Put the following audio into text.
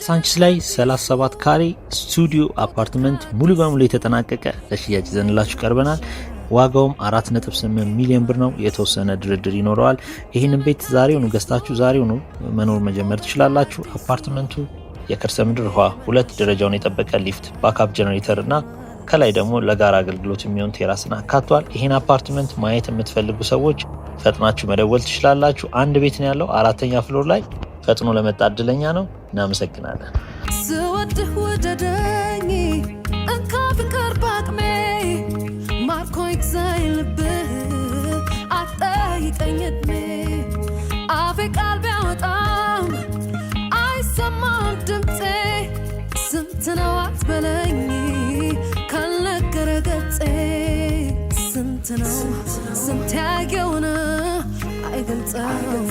ካሳንቺስ ላይ 37 ካሬ ስቱዲዮ አፓርትመንት ሙሉ በሙሉ የተጠናቀቀ ለሽያጭ ይዘንላችሁ ቀርበናል። ዋጋውም 4.8 ሚሊዮን ብር ነው። የተወሰነ ድርድር ይኖረዋል። ይህንን ቤት ዛሬውኑ ገዝታችሁ ዛሬውኑ መኖር መጀመር ትችላላችሁ። አፓርትመንቱ የከርሰ ምድር ውሃ፣ ሁለት ደረጃውን የጠበቀ ሊፍት፣ backup generator እና ከላይ ደግሞ ለጋራ አገልግሎት የሚሆን terrace ን አካቷል። ይህን አፓርትመንት ማየት የምትፈልጉ ሰዎች ፈጥናችሁ መደወል ትችላላችሁ። አንድ ቤት ነው ያለው አራተኛ floor ላይ። ፈጥኖ ለመጣ እድለኛ ነው። እናመሰግናለን። ስወድህ ውደደኝ፣ እንካ ፍቅር ባቅሜ፣ ማርኮ ይግዛኝ ልብህ፣ አትጠይቀኝ እድሜ። አፌ ቃል ቢያወጣም አይሰማም ድምፄ። ስንት ነው አትበለኝ ካልነገረ ገጼ። ስንት ነው ስንት ያየውን አይገልጸው።